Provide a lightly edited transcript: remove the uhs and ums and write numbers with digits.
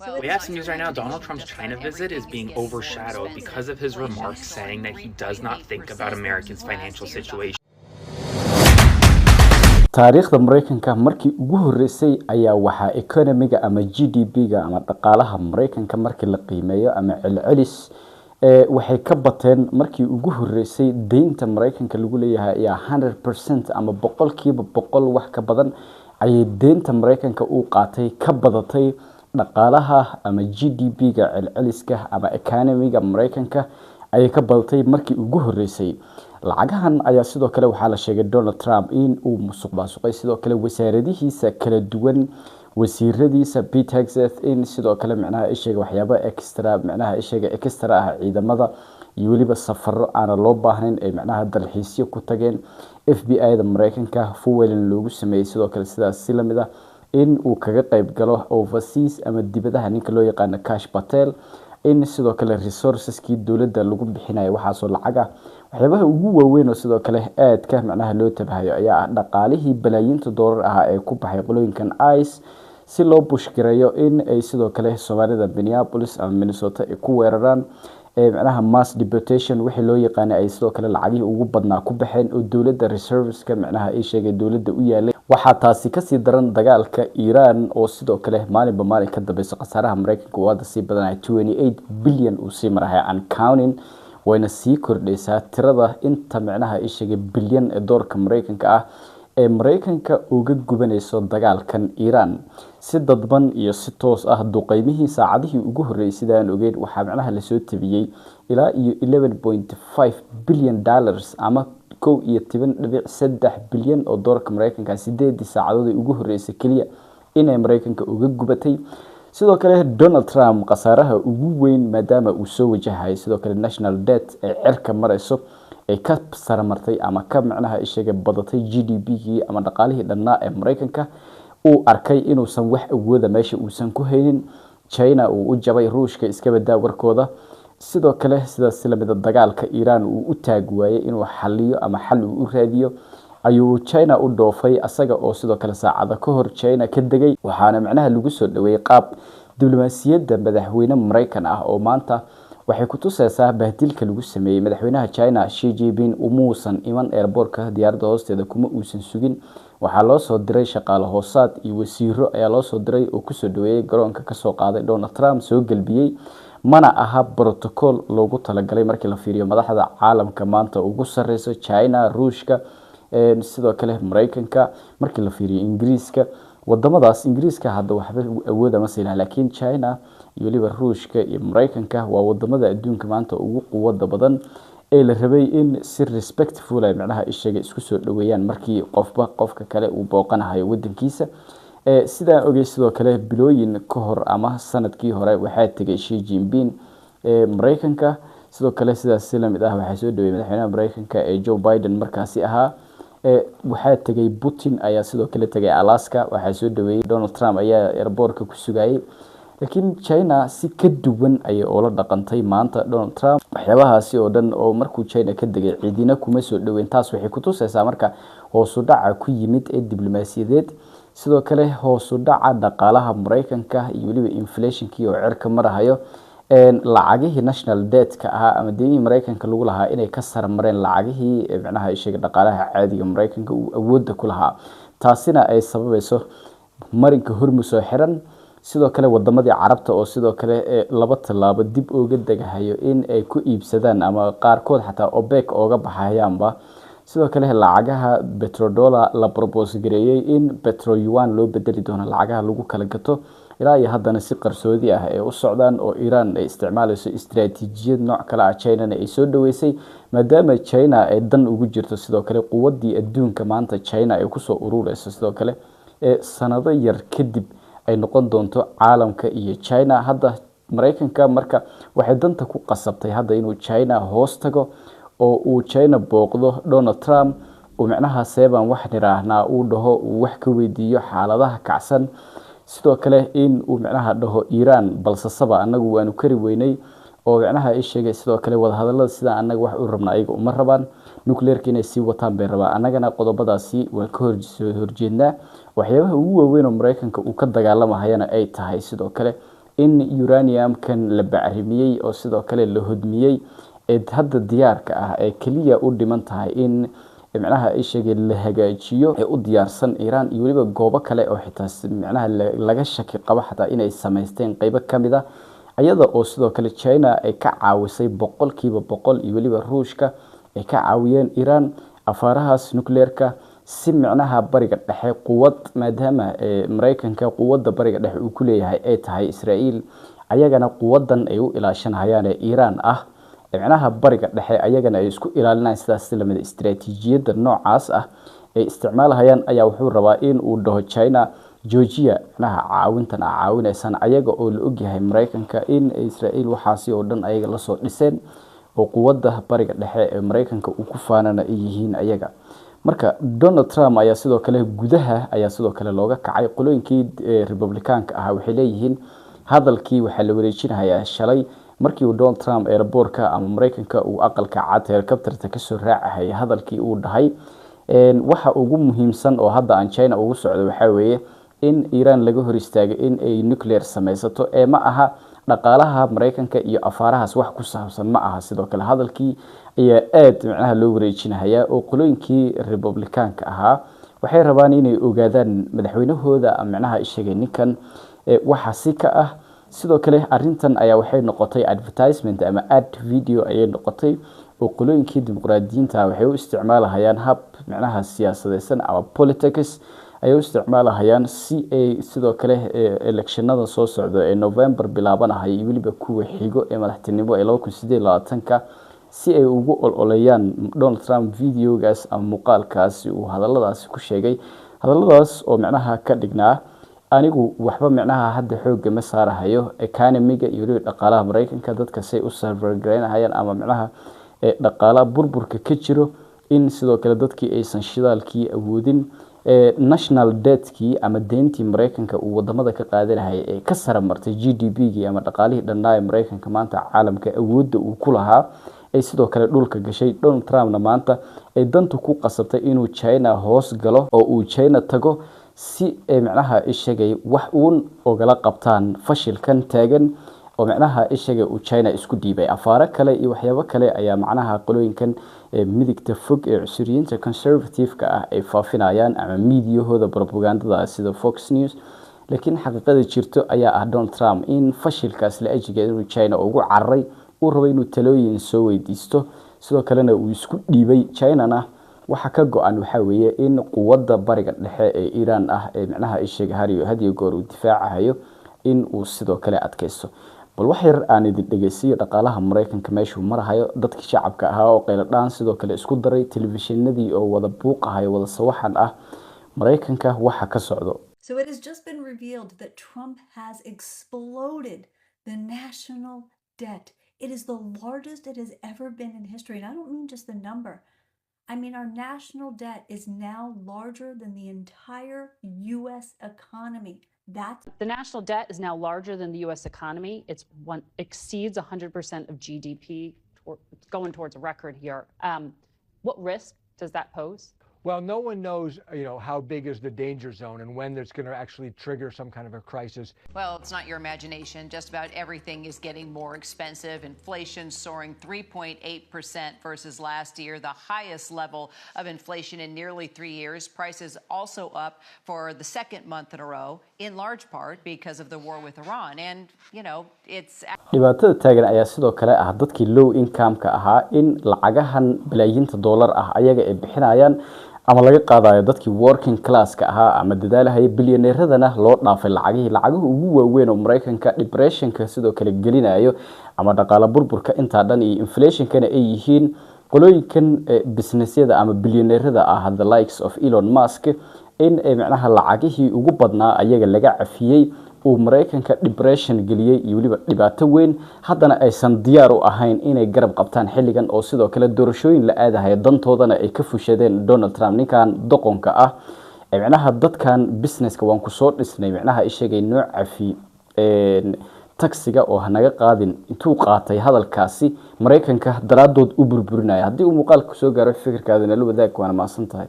We have some news right now. Donald Trump's China visit is being overshadowed because of his remarks saying that he does not think about Americans' financial situation. Taariikhda Mareykanka markii ugu horeysay ayaa waxaa economy-ga ama GDP-ga ama dhaqaalaha Mareykanka markii la qiimeeyo ama celcelis waxay ka bateen markii ugu horeysay deynta Mareykanka lagu leeyahay ayaa 100% ama 100% wax ka badan ayay deynta Mareykanka uu qaatay ka badatay dhaqaalaha ama GDP-ga celceliska ama economy-ga Mareykanka ayay ka badatay markii ugu horeysay. Lacagahan ayaa sidoo kale waxaa la sheegay Donald Trump in uu musuq maasuqay, sidoo kale wasaaradihiisa kala duwan, wasiiradiisa, Pete Hegseth, in sidoo kale micnaha isheega waxyaabo extra, micnaha isheega extra ah, ciidamada iyo weliba safaro aana loo baahnayn ay micnaha dalxiisyo ku tageen, FBI da Mareykanka fuwelin loogu sameeyey, sidoo kale sidaas si lamid ah in uu kaga qayb galo overseas ama dibadaha ninka loo yaqaano Kash Patel, in sidoo kale resources-kii dowladda lagu bixinayo waxaasoo lacag ah. Waxyaabaha ugu waaweyn oo sidoo kale aadka macnaha loo tabahayo ayaa ah dhaqaalihii balaayiinta doolar ahaa ee ku baxay qolooyinkan ICE si loo push gareeyo in ay sidoo kale Soomaalida Minneapolis ama Minnesota ay ku weeraraan, ee macnaha mass deportation wixii loo yaqaanay ay sidoo kale lacagihii ugu badnaa ku baxeen oo dowladda reserves-ka micnaha ay sheegay dowladda u yaalay. Waxaa taasi kasii daran dagaalka Iran oo sidoo kale maalinba maalin ka dambeyso khasaaraha Mareykanka uu hadda sii badanaya, 28 billion uu sii marahay and counting, wayna sii kordhaysaa tirada inta micnaha ay sheegay bilyan ee doolarka Mareykanka ah ee Mareykanka uga gubanayso dagaalkan Iran si dadban iyo si toos ah. Duqeymihii saacadihii ugu horreeyay sidaan ogeyn waxaa macnaha lasoo tabiyey ilaa iyo $11.5 billion ama 11.3 bilyan oo doolarka Mareykanka 8-dii saacadood ee ugu horreysay keliya inay Mareykanka uga gubatay. Sidoo kale Donald Trump khasaaraha ugu weyn maadaama uu soo wajahay sidoo kale national debt ee cirka mareyso ay ka saramartay ama ka macnaha isheega badatay GDP-gii ama dhaqaalihii dhannaa ee Mareykanka, uu arkay inuusan wax awooda meesha uusan ku haynin, China uu u jabay, Ruushka iska badaa warkooda, sidoo kale sidaas lamida dagaalka Iran uu u taag waayey inuu xaliyo ama xal uu u raadiyo, ayuu China u dhoofay asaga oo sidoo kale saacada ka hor China ka degay. Waxaana macnaha lagu soo dhaweeyey qaab diblomaasiyadda madaxweyne Mareykan ah oo maanta waxay ku tuseysaa bahdilka lagu sameeyey madaxweynaha China Xi Jinping. Umuusan iman airport-ka, diyaaradda hoosteeda kuma uusan sugin. Waxaa loo soo diray shaqaale hoosaad iyo wasiiro ayaa loo soo diray oo kusoo dhaweeyey garoonka, kasoo qaaday Donald Trump, soo gelbiyey. Mana aha protocol loogu talagalay markii la fiiriyo madaxda caalamka maanta ugu sareyso, China, Ruushka, sidoo kale Mareykanka, markii la fiiriyo Ingiriiska, wadamadaas. Ingiriiska hadda waxba awooda ma siinaha, laakiin China iyo weliba Ruushka iyo Mareykanka waa wadamada adduunka maanta ugu quwada badan ee la rabay in si respectful ay macnaha ishaga isku soo dhaweeyaan markii qofba qofka kale uu booqanahayo wadankiisa. Sidaan ogey sidoo kale bilooyin ka hor ama sanadkii hore waxaa tegay Xi Jinping Mareykanka. Sidoo kale sidaas si lamid ah waxaa soo dhaweeyay madaxweynaha Mareykanka ee Joe Biden markaasi ahaa. Waxaa tegay Putin ayaa sidoo kale tegay Alaska, waxaa soo dhaweeyey Donald Trump ayaa airport-ka ku sugayay, laakiin China si ka duwan ayay oola dhaqantay maanta Donald Trump. Waxyaabahaasi oo dhan oo markuu China ka degay ciidina kuma soo dhaweyn. Taas waxay kutusaysaa marka hoosu dhaca ku yimid ee diblomaasiyadeed, sidoo kale hoosu dhaca dhaqaalaha Mareykanka iyo weliba inflation-kii oo cirka marahayo, lacagihii national debt-ka ahaa ama deymihii Mareykanka lagu lahaa inay ka sarmareen lacagihii micnaha ishaga dhaqaalaha caadiga Mareykanka uu awoodda ku lahaa, taasina ay sababayso marinka Hormus oo xiran, sidoo kale wadamadii Carabta oo sidoo kale laba tallaabo dib uga degahayo in ay ku iibsadaan ama qaarkood xataa OPEC ooga baxayaanba, sidoo kale lacagaha petrodollar la propose gareeyey in petro yuan loo bedeli doono lacagaha lagu kala gato, ilaa iyo haddana si qarsoodi ah ay u socdaan oo Iran ay isticmaalayso istiraatiijiyad nooc kale ah, Chinana ay soo dhaweysay maadaama China ay dan ugu jirto, sidoo kale quwaddii adduunka maanta China ay kusoo urureyso, sidoo kale sanado yar kadib ay noqon doonto caalamka iyo China. Hadda Mareykanka marka waxay danta ku qasabtay hadda inuu China hoos tago oo uu China booqdo Donald Trump, uu micnaha seebaan wax niraahnaa uu dhaho, uu wax ka weydiiyo xaaladaha kacsan, sidoo kale in uu micnaha dhaho Iran balse saba anagu waanu kari weynay oo micnaha ay sheegay sidoo kale wadahadalada sida anaga wax u rabna ayaga uma rabaan, nuclear-ka inay sii wataan bay rabaan, annagana qodobadaasi waan ka horsoo horjeednaa. Waxyaabaha ugu waaweyn oo Mareykanka uu ka dagaalamahayana ay tahay sidoo kale In uraniumkan la bacrimiyey oo sidoo kale la hodmiyey ee hadda diyaarka ah ee keliya u dhiman tahay in micnaha ay sheegeen la hagaajiyo ee u diyaarsan Iran iyo weliba goobo kale oo xitaa micnaha laga shaki qabo xataa inay samaysteen qeybo kamid ah, ayada oo sidoo kale China ay ka caawisay 100% iyo weliba Ruushka ay ka caawiyeen Iran afaarahaas nuclearka, si micnaha Bariga Dhexe quwad, maadaama Maraykanka quwadda Bariga Dhexe uu ku leeyahay ay tahay Israa'iil, ayagana quwaddan ay u ilaashanayaan ee Iran ah, micnaha Bariga Dhexe ayagana ay isku ilaalinayaan. Sidaas lamid istiraatiijiyadda noocaas ah ay isticmaalahayaan ayaa wuxuu rabaa in uu dhaho China joojiya micnaha caawintan a caawinaysaan, ayaga oo la ogyahay Maraykanka in Israa'iil waxaasi oo dhan ayaga lasoo dhiseen oo quwadda Bariga Dhexe ee Maraykanka uu ku faanana ay yihiin ayaga. Marka Donald Trump ayaa sidoo kale gudaha ayaa sidoo kale looga kacay. Qolooyinkii Republicaanka ahaa waxay leeyihiin hadalkii waxaa la wareejinayaa shalay markii uu Donald Trump airportka ama Maraykanka uu Aqalka Cad helicopterta kasoo raacahayay, hadalkii uu dhahay: "Waxa ugu muhiimsan oo hadda aan China ugu socdo waxaa weeye in Iran laga hor istaago in ay nuclear samaysato, ee ma aha dhaqaalaha Maraykanka iyo afaarahaas wax ku saabsan ma aha." Sidoo kale hadalkii ayaa aada micnaha loo wareejinahayaa oo qolooyinkii Republicaanka ahaa waxay rabaan inay ogaadaan madaxweynahooda micnaha isheegay ninkan waxa si ka ah. Sidoo kale arrintan ayaa waxay noqotay advertisement ama ad video ayay noqotay oo qolooyinkii dimuqraadiyiinta waxay u isticmaalahayaan hab micnaha siyaasadeysan ama politics ayay u isticmaalahayaan, si ay sidoo kale electionada soo socda ee November bilaabanahaya iyo weliba kuwa xigo ee madaxtinimo ee 2028-ka si ay ugu ololeeyaan Donald Trump videogaas ama muuqaalkaasi uu hadaladaasi ku sheegay, hadaladaas oo micnaha ka dhignaa: "Anigu waxba micnaha hadda xoogga ma saarahayo economiga iyo weliba dhaqaalaha Maraykanka, dadka say u survive-gareynahayaan ama micnaha dhaqaalaha burburka ka jiro, in sidoo kale dadkii aysan shidaalkii awoodin, national debtkii ama deyntii Maraykanka uu wadamada ka qaadanahayay ee ka sara martay GDP-gii ama dhaqaalihii dhannaa ee Maraykanka maanta caalamka awoodda uu ku lahaa ay sidoo kale dhulka gashay." Donald Trumpna maanta ay dantu ku qasabtay inuu China hoos galo oo uu China tago, si ay micnaha ishagay wax uun ogala qabtaan fashilkan taagan oo micnaha ishaga uu China isku dhiibay. Afaaro kale iyo waxyaabo kale ayaa macnaha qolooyinkan midigta fog ee cusuriyiinta conservative-ka ah ay faafinayaan ama miidiyahooda propagandada sida Fox News, laakiin xaqiiqada jirto ayaa ah Donald Trump in fashilkaas la ajigeed inuu China ugu cararay, uu rabo inuu talooyin soo weydiisto, sidoo kalena uu isku dhiibay. Chinana waxa ka go-an waxaa weeye in quwadda Bariga Dhexe ee Iran ah ee micnaha ishaga hariyo hadiyo goor uu difaacahayo in uu sidoo kale adkaysto. Bal wax yar aan idin dhegeysiyo dhaqaalaha Maraykanka meeshuu marahayo, dadkii shacabka ahaa oo qayladhaan sidoo kale isku daray, telefishinadii oo wada buuqahayo, wada sawaxan ah, Maraykanka waxa ka socdo. So it has just been revealed that Trump has exploded the national debt. It is the largest it has ever been in history. And I don't mean just the number. I mean, our national debt is now larger than the entire US economy. That's The national debt is now larger than the U.S. economy. It's one exceeds 100% of GDP. It's going towards a record here. What risk does that pose? Well, no one knows how big is the danger zone and when there's going to actually trigger some kind of a crisis. Well, it's not your imagination. Just about everything is getting more expensive. Inflation soaring 3.8% versus last year, the highest level of inflation in nearly 3 years. Prices also up for the second month in a row, in large part because of the war with Iran. And it's Dhibaatada taagan ayaa sidoo kale ah dadkii low income-ka ahaa in lacagahan balaayiinta dollar ah ayaga ay bixinayaan ama laga qaadayo dadkii working class-ka ahaa ama dadaalahaya, bilyaneeradana loo dhaafay lacagihii. Lacagaha ugu waaweyn oo Maraykanka depressionka sidoo kale gelinayo ama dhaqaale burburka intaa dhan iyo inflationkana ay yihiin qolooyinkan businessyada ama bilyaneerada ah, the likes of Elon Musk, in ay macnaha lacagihii ugu badnaa ayaga laga cafiyey uu Maraykanka depression geliyey iyo weliba dhibaato weyn, haddana aysan diyaar u ahayn inay garab qabtaan xilligan oo sidoo kale doorashooyin la aadahayo, dantoodana ay ka fushadeen Donald Trump, ninkan doqonka ah ee micnaha dadkan businesska waan kusoo dhisnay, micnaha ishagay noo cafi taxiga oo hanaga qaadin intuu qaatay hadalkaasi Maraykanka daraadood u burburinaya. Haddii uu muuqaalka kusoo gaaro, fikirkaada nala wadaag, waana mahadsan tahay.